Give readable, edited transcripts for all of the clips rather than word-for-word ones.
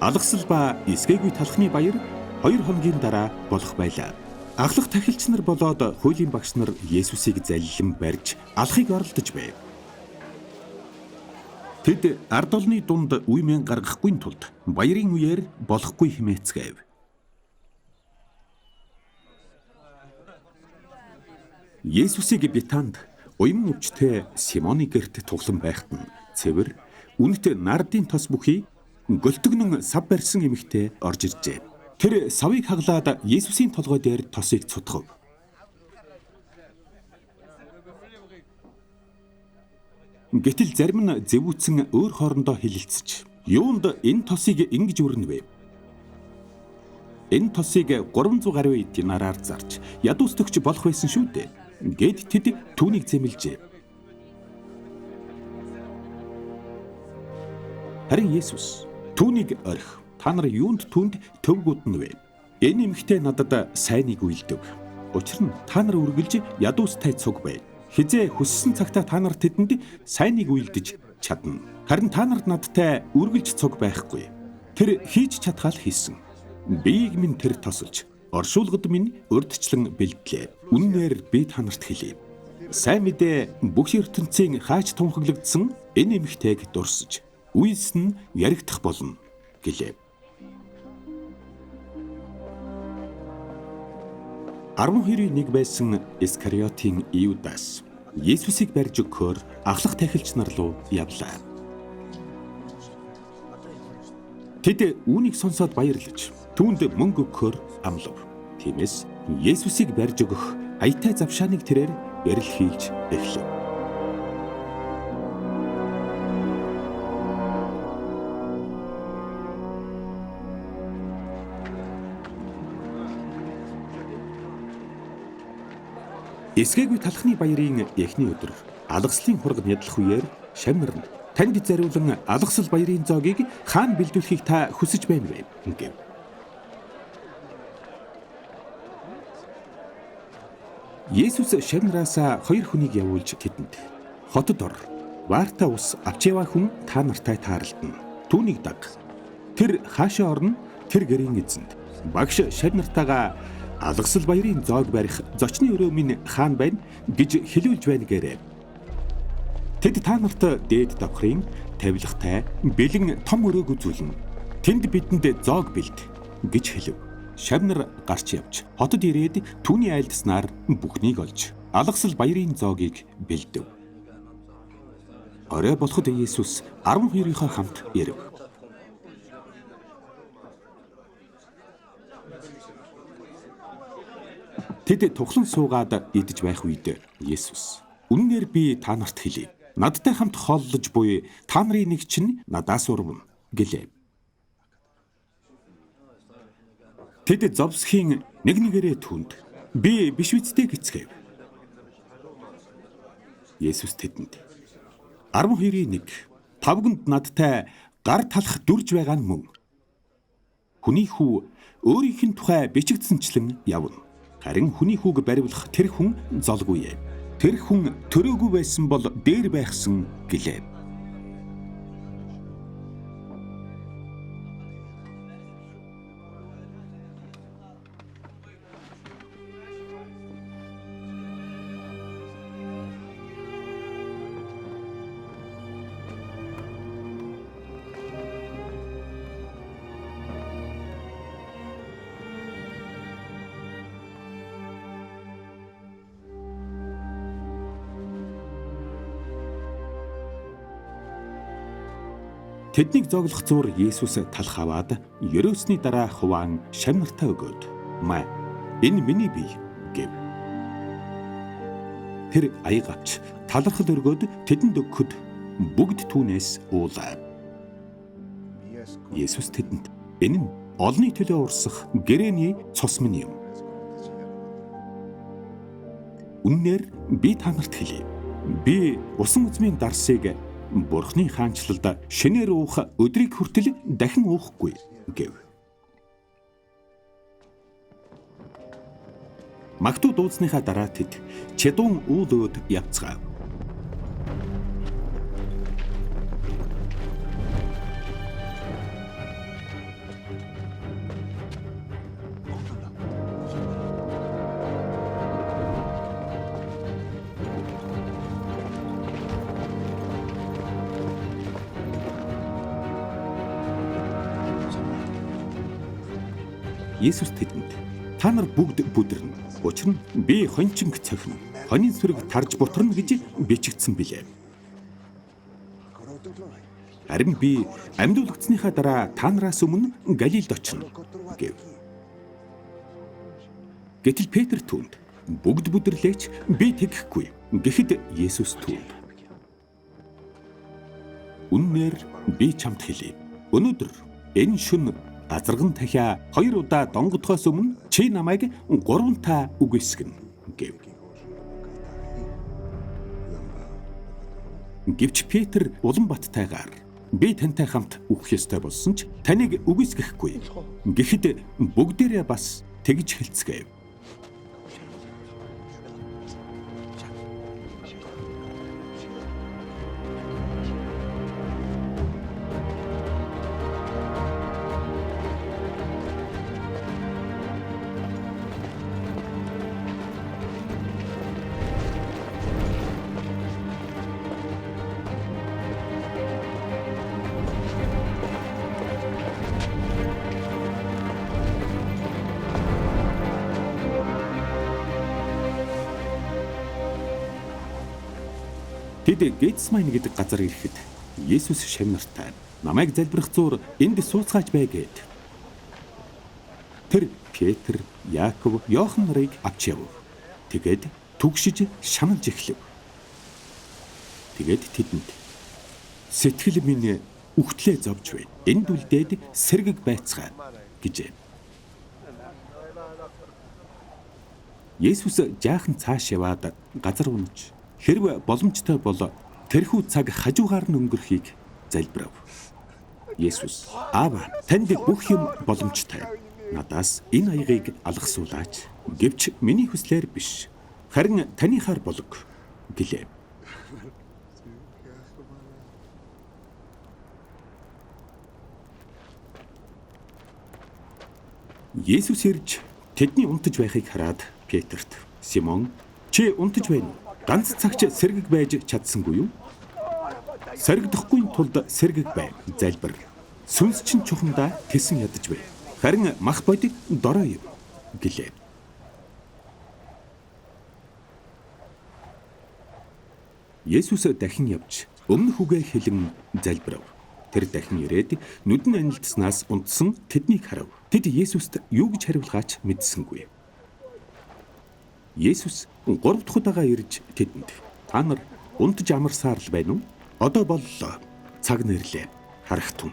Алгасал ба эсгээгүй талхны баяр 2 хоногийн дараа болох байлаа. Ахлах тахилч нар болоод хуулийн багш нар Есүсийг заллин барьж алахыг оролдож байв. Тэд ард олны дунд үе мэн гаргахгүй тулд баярын үеэр болохгүй хэмээцгээв. Есүсийг Битанд уйман өвчтэй Симоны гэрт туглан байхад нь цэвэр үнэт нардын тос бүхий голтгонон сав барьсан эмэгтэй орж иржээ. Тэр савыг хаглаад Есүсийн толгой дээр тосыг цутгав. Гэтэл зарим нь зэвүүцэн өөр хоорондоо хилэлцэж, юунд энэ тосыг ингэж өрнө вэ? Энэ тосыг 300 гаруй динараар зарж ядуус төгч болох байсан шүү дээ. Гэт тэд түүнийг зэмлэжээ. Харин Есүс түүнийг орхи, та нар юунд түүнд төвгүүднэ вэ? Энэ эмэгтэй надад сайныг уйлдэв. Учир нь та нар үргэлж ядуустай цуг байв. Хизээ хүссэн цагтаа та нар тэдэнд сайныг уйлдэж чадна. Харин та нарт надтай үргэлж цуг байхгүй. Тэр хийж чадхаал хийсэн. Биеийг минь тэр тосолж, оршуулгад минь урьдчилан бэлдлээ. Үннээр би та нарт хэлье. Сайн мэдээ бүх ертөнцийн хаач тунхаглагдсан энэ эмэгтэйг дурсаж, үйлс нь яригдах болно гэлээ. 12-ийн 1 байсан Искариотын Иудас Есүсийг барьж өгөхөөр ахлах тахилч нар руу явлаа. Тэд үүнийг сонсоод баярлаж, түүнд мөнгө өгөхөөр амлав. Тиймээс Есүсийг барьж өгөх аятай завшааныг тэрээр эрэлхийлж эхлэв. Эсгээгүй талхны баярын эхний өдөр алгаслын хургад нядлах үеэр шавь нар нь танд зариулан алгасал баярын зоогийг хаан бэлдүүлэхийг та хүсэж байна вэ гэв. Есүс шавь нараас 2 хүнийг явуулж тэдэнд хотод ор, ваарта ус авч яваа хүн та нартай тааралдана. Түүнийг даг. Тэр хаашаа орно тэр гэрийн эзэнд. Багш шавь нартайгаа алгасал баярын зоог барих зочны өрөө минь хаан байна гэж хэлүүлж байна гэрээ. Тэд та нарт дээд давхрын тавилгатай бэлэн том өрөөг үзүүлнэ. Тэнд бидэнд зоог бэлд гэж хэлв. Шавь нар гарч явж хотод ирээд түүний айлдснаар бүхнийг олж алгасал баярын зоогийг бэлдэв. Орой болоход Есүс 12-ийнхоо хамт ирэв. Тэд тухлан суугаад идэж байх үед Есүс үннээр би та нарт хэлье. Надтай хамт хооллож буй та нарын нэг чинь надаас урвна гэлээ. Тэд зовсхийн нэг нэгээрээ түүнд би биш үсттэй гэцгээв. Есүс тэдэнд 12-ийн 1 тавганд надтай гар талах дүрж байгаа нь мөн. Хүний хүү өөрийнх нь тухай бичигдсэнчлэн явна. Харин хүний хүүг баривлах тэр хүн золгүй. Тэр хүн төрөөгүй байсан бол дээр байхсан гэлээ. Тэднийг зоглох зуур Есүс талх аваад ерөөсний дараа хуваан шавь нартаа өгөөд "Маа, энэ миний бие" гэв. Тэр аяг авч талархал өргөөд тэдэнд өгөхөд бүгд түүнээс уулаа. Есүс тэдэнд энэ нь олонний төлөө урсах гэрээний цус минь юм. Үннээр би та нарт хэлье. Би усан үзмийн дарсыг Бурхны хаанчлалд шинээр уух өдрийг хүртэл дахин уухгүй гэв. Магтуу дуудсныхаа дараа тэд Чедун уул өөд явцгаав. Есүс тэдэнд: "Та нар бүгд бүдэрнэ. Учир нь би хоньчинг цохино. Хонин сүрэг тарж бутарна гэж бичигдсэн билээ. Харин би амьдуулагдсаныхаа дараа та нараас өмнө Галилд очино" гэв. Гэтэл Петр түүнд: "Бүгд бүдэрлээч, би тэгэхгүй" гэхэд Есүс түүнд: "Үннээр би чамд хэлье. Өнөөдөр энэ шөнө газарган тахиа 2 удаа донгодохоос өмнө чи намайг 3 та үгүйсгэнэ" гэв. Гэвч Петр улам баттайгаар: "Би тантай хамт үхэх ёстой болсон ч таныг үгүйсгэхгүй" гэхэд бүгдээрээ бас тэгж хэлцгээв. Тэд Гетсмайн гэдэг газар ирэхэд Есүс шавь нартай: "Намайг залбирах зуур энд сууцгааж бай" гэд. Тэр Петр, Яаков, Иохан нарыг авч явв. Тэгээд түгшиж шаналж эхлэв. Тэгээд тэдэнд: "Сэтгэл минь үхтлээ зовж байна. Энд үлдээд сэргэг байцгаая" гэжээ. Есүс жаахан цааш яваад газар унаж, хэрв боломжтой бол тэрхүү цаг хажуугаар нь өнгөрөхийг залбирав. Есүс: "Аава, танд бүх юм боломжтой. Надаас энэ аягийг алгасуулаач. Гэвч миний хүслээр биш, харин таныхаар болог" гэлээ. Есүс ирж тэдний унтаж байхыг хараад Петерт: "Симон, чи унтаж байна уу? Ганц цагч сэргэг байж чадсангүй юу? Соригдохгүй тулд сэргэг бай, залбир. Сүнс чинь чухамдаа тэсэн ядаж бай. Харин мах бодит дорой юм" гэлээ. Есүс дахин явж өмнөх үгээ хэлэн залбирав. Тэр дахин ирээд нүдэн анилдсанаас унтсан тэднийг харав. Тэд Есүст юу гэж хариулахаа ч мэдсэнгүй. Есүс 3 дахь удаага ирж тэдэнд: "Та нар унтаж амарсаар л байна уу? Одоо боллоо. Цаг нэрлээ. Харахтун.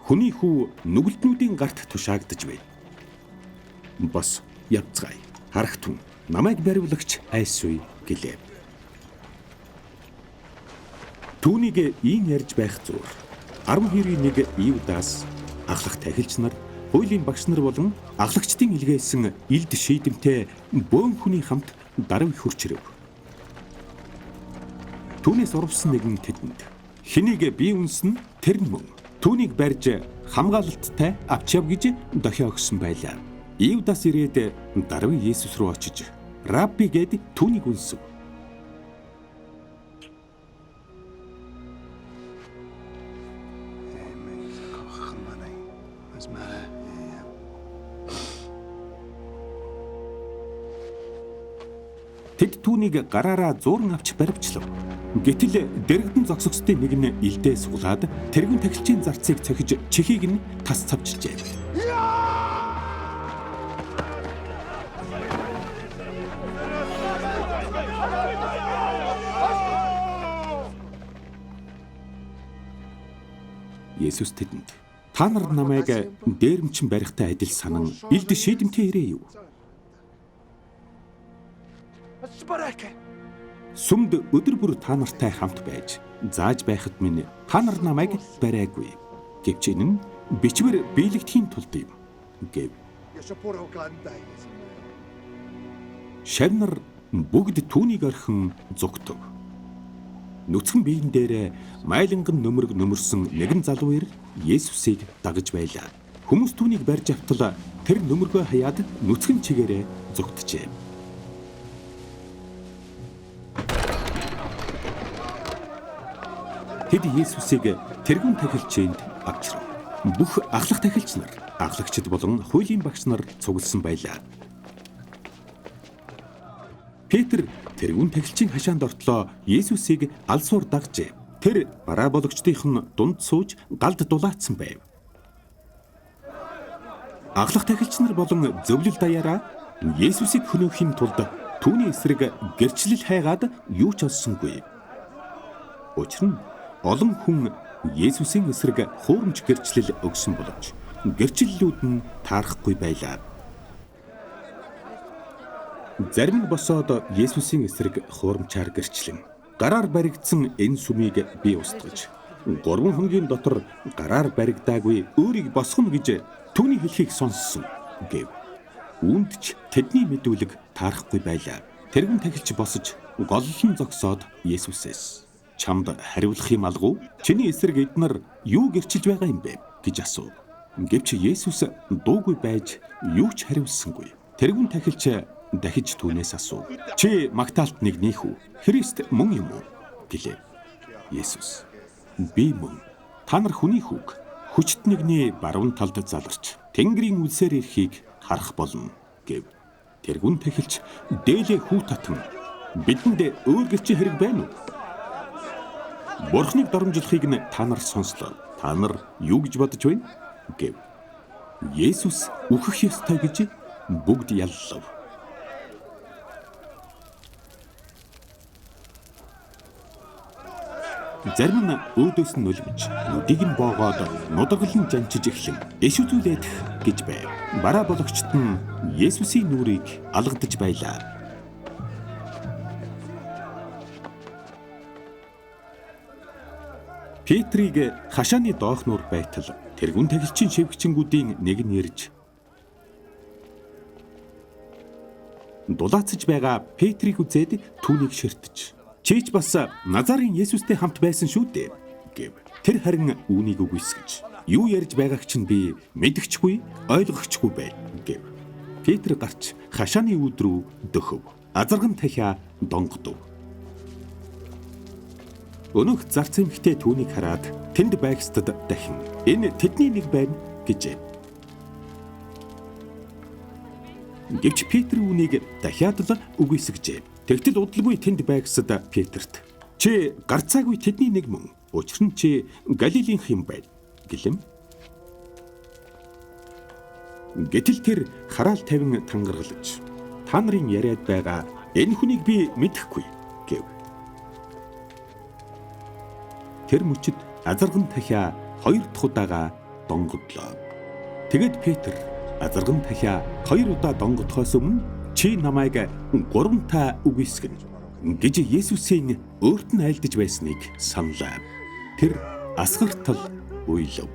Хүний хүү нүгэлтнүүдийн гарт тушаагдаж байна. Бос явцгаая. Харахтун. Намайг бариулагч айсуй" гэлээ. Түүнийг ийм ярьж байх зуур 12-ийн 1 Иудас ахлах тахилч нар, хуулийн багш нар болон ахлагчдын илгээсэн илд шийдэмтэй бөөн хүний хамт даруй хурч ирэв. Түүнээс урвсан нэгэн тэдэнд: "Хэнийг би үнсэн тэр нь мөн. Түүнийг барьж хамгаалалттай авч яв" гэж дохио өгсөн байлаа. Иудас ирээд даруй Есүс рүү очиж "Рабби" гэд түүнийг үнсэв. Тэд түүнийг гараараа зууран авч баривчлав. Гэтэл дэрэгдэн зогсогчдын нэг нь илдээ суглаад тэргүүн тахилчийн зарцыг цохиж чихийг нь тас цавчилжээ. Есүс тэдэнд: "Та нар намайг дээрэмчин барихтай адил санан илд шийдэмтэй ирээ юу? Сүмд өдөр бүр та нартай хамт байж зааж байхад минь та нар намайг бариагүй. Гэвч энэ нь бичвэр биелэгдэхийн тулд юм" гэв. Шавь нар бүгд түүнийг орхин зугтав. Нүцгэн биен дээрээ майланган нөмрөг нөмөрсөн нэгэн залуу ир Есүсийг дагаж байлаа. Хүмүүс түүнийг барьж автал тэр нөмргөө хаяад нүцгэн чигээрээ зугтжээ. Тэд Есүсийг тэргүүн тахилчинд авчрав. Бүх ахлах тахилч нар, ахлагчид болон хуулийн багш нар цугласан байлаа. Петр тэргүүн тахилчийн хашаанд ортлоо Есүсийг алсуур дагжээ. Тэр бараа бологчдын дунд сууж галд дулаацсан байв. Ахлах тахилч нар болон зөвлөл даяараа Есүсийг хөнөөхийн тулд түүний эсрэг гэрчлэл хайгаад юу ч олсонгүй. Учир нь олон хүн Есүсийн эсрэг хуурамч гэрчлэл өгсөн боловч гэрчлэлүүд нь таарахгүй байлаа. Зарим нь босоод Есүсийн эсрэг хуурамчаар гэрчлэн гараар баригдсан энэ сүмийг би устгаж 3 хоногийн дотор гараар баригдаагүй өөрийг босгоно гэж түүний хэлхийг сонссон гэв. Үүнд ч тэдний мэдүүлэг таарахгүй байлаа. Тэргүүн тахилч босож голлон зогсоод Есүсээс чамд хариулах юм алгүй? Чиний эсрэг эднэр юу гэрчилж байгаа юм бэ гэж асуув. Гэвч Есүс дуугүй байж юу ч хариулсангүй. Тэргүүн тахилч дахиж түүнээс асуув. Чи Магтаалт нэгнийх үү? Христ мөн юм уу? Гэлээ. Есүс би мөн. Та нар хүний хүүг хүчит нэгний баруун талд заларч Тэнгэрийн үлсээр ирэхийг харах болно гэв. Тэргүүн тахилч дээлээ хүү татан бидэнд өөр гэрчин хэрэг байна уу? Бурхныг доромжлохыг нь та нар сонслоо. Та нар юу гэж бодож байна? Гэв. Есүс үхэх ёстой гэж бүгд яллав. Зарим нь өөдөөс нь нулимж, нүдийг нь боогоод нударгалан жанчиж эхлэн иш үзүүлээх гэж байв. Бараа бологчд нь Есүсийн нүрийг алгадаж байлаа. Петрийг хашааны доох нуур байтал тэргүүн тахилчин шивгчэнгүүдийн нэг нь ирж дулаацж байгаа Петрийг үзээд түүнийг ширтэж "Чи ч бас Назарын Есүстэй хамт байсан шүү дээ" гэв. Тэр харин үүнийг үгүйсгэж "Юу ярьж байгааг чинь би мэдэхчгүй, ойлгохчгүй бай" гэв. Петр гарч хашааны үүд рүү дөхөв. Азарган тахиа донгодов. Өнөөх зарц эмэгтэй түүнийг хараад тэнд байгстад дахин "Энэ тэдний нэг байна" гэжээ. Гэвч Петр үүнийг дахиад л үгүйсгэжээ. Тэгтэл удалгүй тэнд байгсад Петрт "Чи гарцаагүй тэдний нэг мөн. Учир нь чи Галилийнх юм байна" гэлэм. Гэтэл тэр хараал тавин тангаргалж "Та нарын яриад байгаа энэ хүнийг би мэдэхгүй" гэв. Тэр мөчид азарган тахиа 2 дахь удаага донгодлоо. Тэгэд Петр азарган тахиа 2 удаа донгодохоос өмнө "Чи намайг 3 та үгүйсгэнэ" гэж Есүсийн өөрт нь айлдаж байсныг саналаа. Тэр асгартал уйлав.